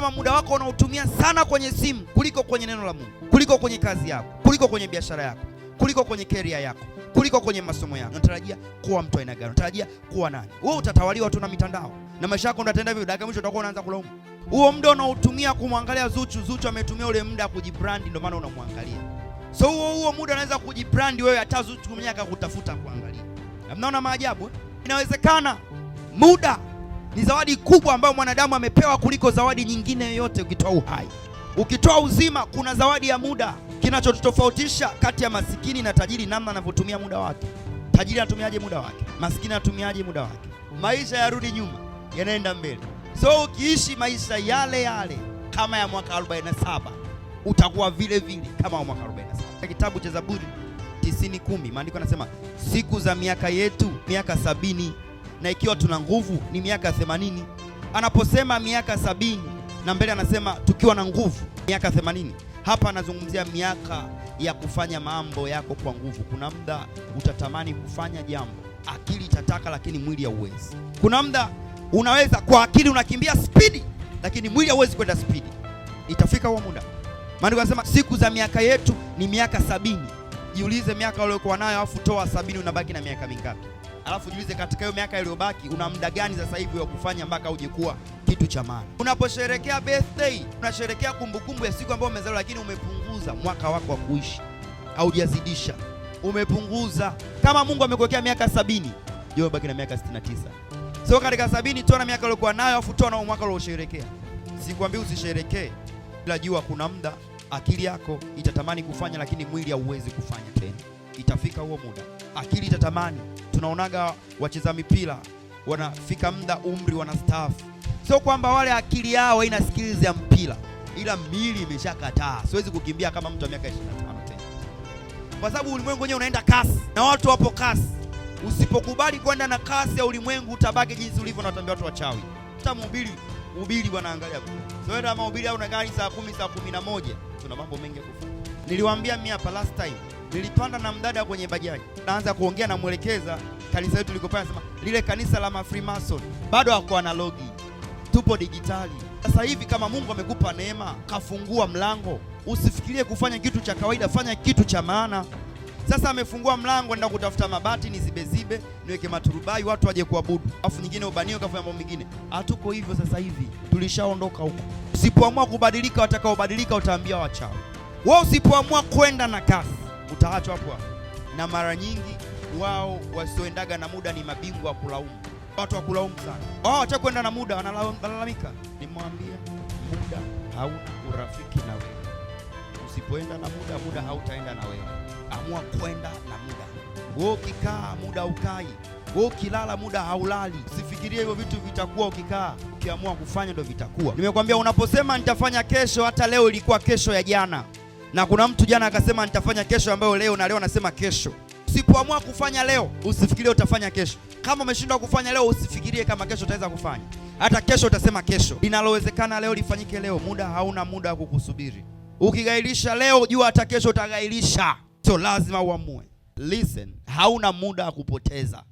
Kama muda wako unaotumia sana kwenye simu kuliko kwenye neno la Mungu, kuliko kwenye kazi yako, kuliko kwenye biashara yako, kuliko kwenye career yako, kuliko kwenye masomo yako, unatarajia kuwa mtu aina gani? Unatarajia kuwa nani? Wewe utatawaliwa tu na mitandao na maisha yako ndio yataenda hivyo. Dakika mwisho utakuwa unaanza kulaumu huo muda unaotumia kumwangalia Zuchu. Zuchu ametumia ule muda kujibrand, ndio maana unamwangalia. So huo huo muda unaweza kujibrand wewe, hata Zuchu mwenyewe akakutafuta kuangalia. Mnaona maajabu eh? Inawezekana. Muda ni zawadi kubwa ambayo mwanadamu amepewa kuliko zawadi nyingine yoyote. Ukitoa uhai, ukitoa uzima, kuna zawadi ya muda. Kinachotofautisha kati ya masikini na tajiri, namna anavyotumia muda wake. Tajiri anatumiaje muda wake? Masikini anatumiaje muda wake? Maisha yarudi nyuma, yanaenda mbele. So ukiishi maisha yale yale kama ya mwaka 47 utakuwa vile vile kama wa mwaka 47. Kitabu cha Zaburi 90:10 maandiko yanasema siku za miaka yetu miaka 70, na ikiwa tuna nguvu ni miaka 80. Anaposema miaka 70 na mbele anasema tukiwa na nguvu miaka 80. Hapa anazungumzia miaka ya kufanya mambo yako kwa nguvu. Kuna muda utatamani kufanya jambo, akili itataka, lakini mwili hauwezi. Kuna muda unaweza kwa akili unakimbia spidi, lakini mwili hauwezi kwenda spidi. Itafika huo muda. Maandiko yanasema siku za miaka yetu ni miaka 70. Jiulize miaka uliokuwa nayo, alafu toa 70, unabaki na miaka mingapi? Alafu jiulize katika hiyo miaka iliyobaki una muda gani sasa hivi wa kufanya mpaka uje kuwa kitu cha maana. Unaposherekea birthday, unasherekea kumbukumbu ya siku ambayo umezaliwa, lakini umepunguza mwaka wako wa kuishi, haujazidisha, umepunguza. Kama Mungu amekuwekea miaka 70, je, umebaki na miaka 69. So katika 70 toa na miaka uliokuwa nayo, alafu toa na mwaka uliosherekea. Sikwambii usisherekee, ila jua kuna muda akili yako itatamani kufanya, lakini mwili hauwezi kufanya tena. Itafika huo muda, akili itatamani. Tunaonaga wacheza mipira wanafika muda umri wanastaafu, sio kwamba wale akili yao haina skills ya mpira, ila miili imeshakataa. Siwezi kukimbia kama mtu wa miaka 25 tena, kwa sababu ulimwengu wenyewe unaenda kasi na watu wapo kasi. Usipokubali kwenda na kasi ya ulimwengu utabaki jinsi ulivyo, na utaambia watu wachawi. Hata mhubiri hubiri bwana, angalia kule. So wewe mahubiri au na saa 10 saa 11, tuna mambo mengi ya kufanya. Niliwaambia mimi hapa last time, nilipanda na mdada kwenye bajaji, naanza kuongea na mwelekeza kanisa letu liko pale, anasema lile kanisa la Freemason bado hako analogi, tupo dijitali. Sasa hivi kama Mungu amekupa neema, kafungua mlango, usifikirie kufanya kitu cha kawaida, fanya kitu cha maana. Sasa amefungua mlango, nenda kutafuta mabati nizibezibe, niweke maturubai, watu waje kuabudu, alafu nyingine ubanio kafanya mambo mengine. Hatuko hivyo sasa hivi, tulishaondoka huko. Usipoamua kubadilika, watakaobadilika utaambia wachawi. Wewe usipoamua kwenda na kasi, utaachwa hapo hapo. Na mara nyingi wao wasioendaga na muda ni mabingwa wa kulaumu, watu wa kulaumu sana. Wao wacha kwenda na muda, wanalalamika. Nimwambia muda hauna urafiki na wewe. Usipoenda na muda, muda hautaenda na wewe. Amua kwenda na muda. Wewe ukikaa muda ukai, wewe ukilala muda haulali. Usifikirie hivyo vitu vitakuwa ukikaa, ukiamua kufanya ndio vitakuwa. Nimekwambia unaposema nitafanya kesho, hata leo ilikuwa kesho ya jana, na kuna mtu jana akasema nitafanya kesho ambayo leo, na leo anasema kesho. Usipoamua kufanya leo, usifikirie utafanya kesho. Kama umeshindwa kufanya leo, usifikirie kama kesho utaweza kufanya. Hata kesho utasema kesho. Linalowezekana leo lifanyike leo. Muda hauna muda wa kukusubiri. Ukigairisha leo, jua hata kesho utagairisha. So lazima uamue. Listen, hauna muda wa kupoteza.